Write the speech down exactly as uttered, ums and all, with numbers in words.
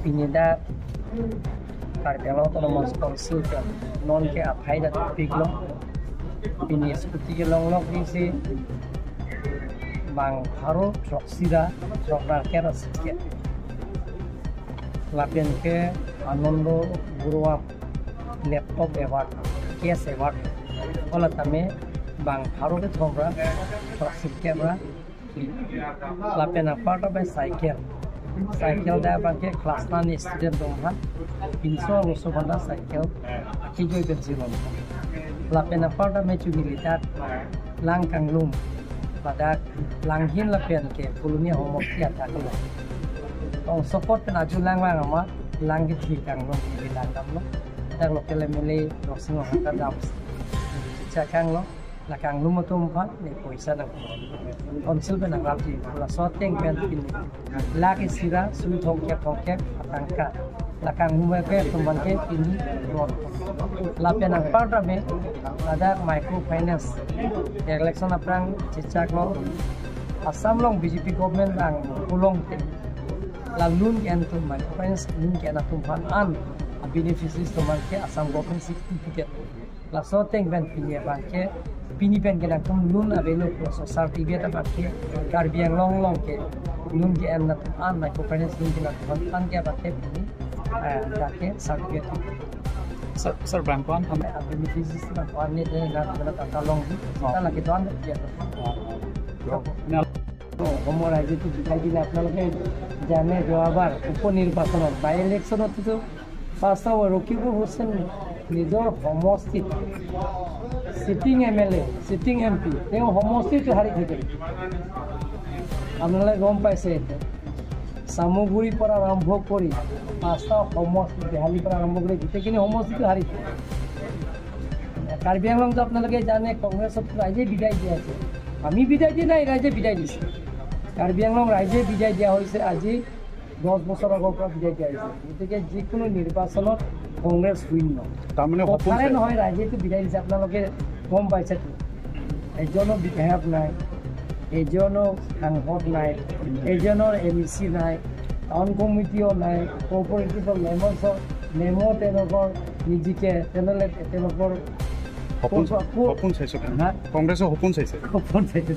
Pini dak Karbi Anglong Autonomous Council ke non ke aphai dak pik lo. Pini scooty kelong lok di si bang pharo throksi ra throk ra kera sike. Lapen ke Anando Baruah laptop award, cash award. Ola tame bang pharo kethom ra throksi kep ra. Lapen apar ta bai cycle. Cycle dak abang ke class nine student atum aphan pinso arloso aphanta cycle akijoi pen si lon. Lapen apar ta me chumi litat lang kanglum. Ladak langhin lapen ke Polonia Homosti athak lo. Tong sokot pen aju lang lang amat lang kethi kanglum, kethi lang damlo. Dak local M L A Dorsing Ronghang ta dam. Chakang lo. La kanglum atum aphan ne poisa nang. Council pen nangrapji, laso ateng pen pini lakh isi ra sui thomkep thomkep atangka. La kanglum ke atum aphan ke pini ron. Lapen anpar ta me ladak microfinance election aphrang chechak lo, Assam along B J P government nangpulongte la loan ke-en atum, microfinance loan ke-en atum aphan an beneficiaries atum aphan ke Assam government certificate. Laso ateng pen pini abang ke, pini pen ke nangtum loan available, laso certificate abang ke Karbi Anglong along ke loan ke-en atum an, microfinance loan ke-en atum an ke abang ke pini, eh, dak ke certificate. Sir, sir, bang ko-an tham- Abang ini bisnis bang ko-an ni deh, na, na, tata long di, Oh. Kita lagi doang dia. Oh. Nah, অসমৰ ৰাইজেতো জিকাই দিলে, আপোনালোকে জানে, যোৱাবাৰ উপ নিৰ্বাচনত, বাই ইলেকশ্যনততো পাঁচটা ৰকিবুল হুছেইন নিজৰ সমষ্টিত ছিটিং এম এল এ, ছিটিং এম পি, তেওঁ সমষ্টিটো হাৰি থাকিল। আপোনালোকে গম পাইছে, এতিয়া চামগুৰিৰ পৰা আৰম্ভ কৰি পাঁচটা সমষ্টি, বেহালিৰ পৰা আৰম্ভ কৰি গোটেইখিনি সমষ্টিটো হাৰি থাকিল। কাৰ্বি আংলংতো আপোনালোকে জানে, কংগ্ৰেছত ৰাইজে বিদায় দিয়া আছে। আমি বিদায় দিয়া নাই, ৰাইজে বিদায় দিছে। কাৰ্বি আংলং ৰাইজে বিদায় দিয়া হৈছে, আজি দহ বছৰ আগৰ পৰা বিদায় দিয়া হৈছে। গতিকে যিকোনো নিৰ্বাচনত কংগ্ৰেছ শূন্য। তাৰমানে সপোন কথাৰে চাই- নহয়, ৰাইজেতো বিদায় দিছে, আপোনালোকে গম পাইছেতো। এজনো বিধায়ক নাই, এজনো সাংসদ নাই, এজনৰ এম ই চি নাই, টাউন কমিটিও নাই, কৰ্পৰেটিভৰ মেম্বাৰ্ছৰ মেমো তেওঁলোকৰ নিজিকে, তেনেহ'লে তেওঁলোকৰ সপোন, কোন- কোন- সপোন চাইছে। হা? কংগ্ৰেছৰ সপোন চাইছে। সপোন চাইছে।